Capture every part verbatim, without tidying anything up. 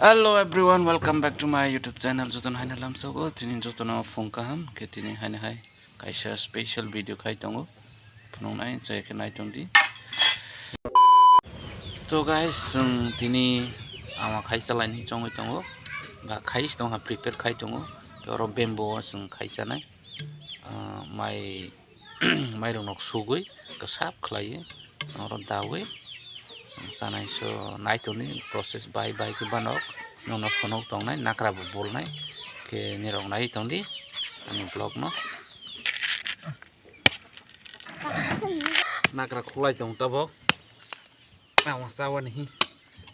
Hello everyone, welcome back to my YouTube channel. Jotono haino lamsogo, tini jotono phung kaham, khe tini haino hai kaisa special video khai tongo. Phunuknai chaya khe nai tongdi. So guys, chwng tini ama khai chalaini chongwi tongo. Ba khai se tongha, prepare khai tongo. Tei oro bamboo o chwng khai chanai. Ah, mai, mairok nok sugwi kwsap khlaiwi oro dawi chwng chanai. So nai tongdi process bai bai khe banok nono phunuk tongnai, nakra bo bulnai khe nirok nai tongdi ani vlog no. Nakra khulai tong tabok. Ang chawani hi.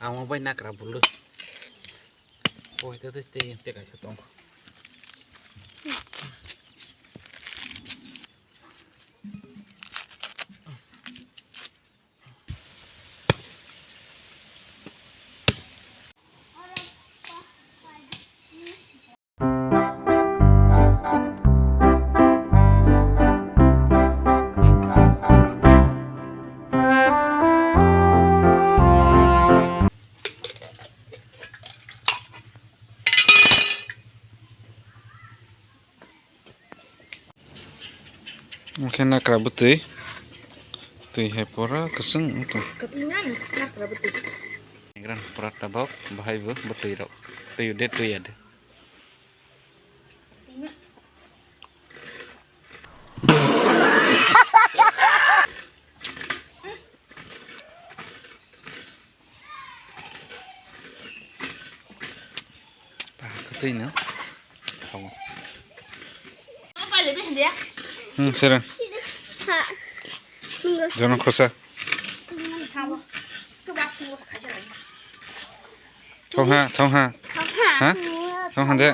Ang bai nakra bulu. Oi, tei, tei, tei, tei kaisa tong. Oke, nakra bwtwi. Twi hai pura kwchwng wng tong. Kwtwina nakra bwtwi. Nigran pura tabok, bahai bo bwtwi rok. Twi de, twi ya de. Kwtwi no. Tamo. Hmm, sir. Ha. Jono khosa. Thong ha, thong ha. Ha? Thong ha de.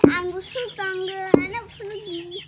Ang busuk tangga, anak phunuk gini.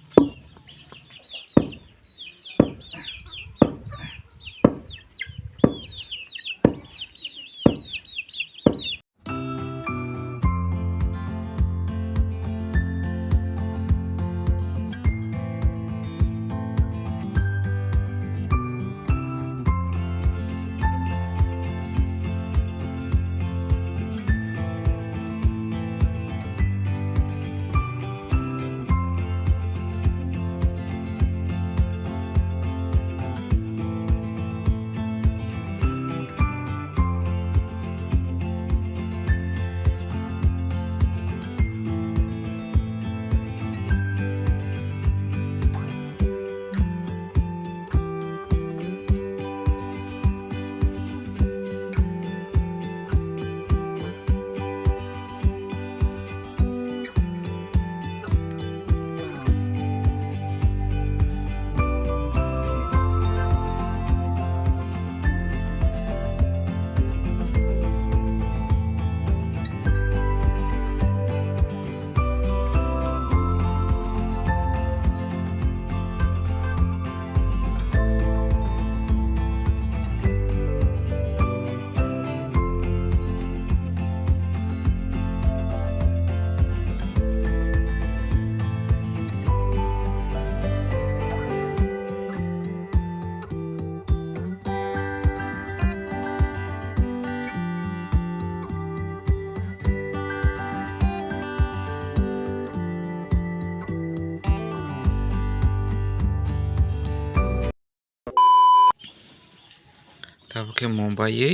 Abo khe mobaiwi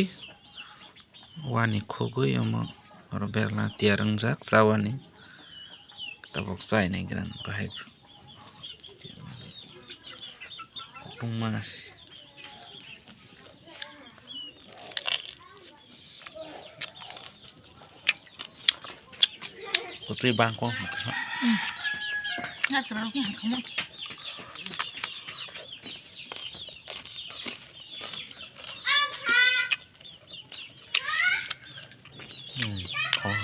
wani khogwi omo oro berla tiyar wngjak chawani. Tabuk chainai gran bahai. Bungma. Kutui bangkong. Hmm. Ngat kena lagi yang kamu. Hmm. Oh.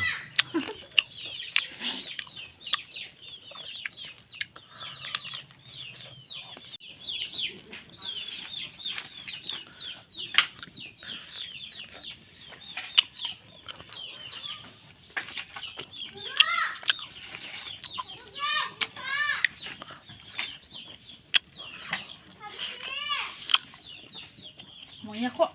Manya kok.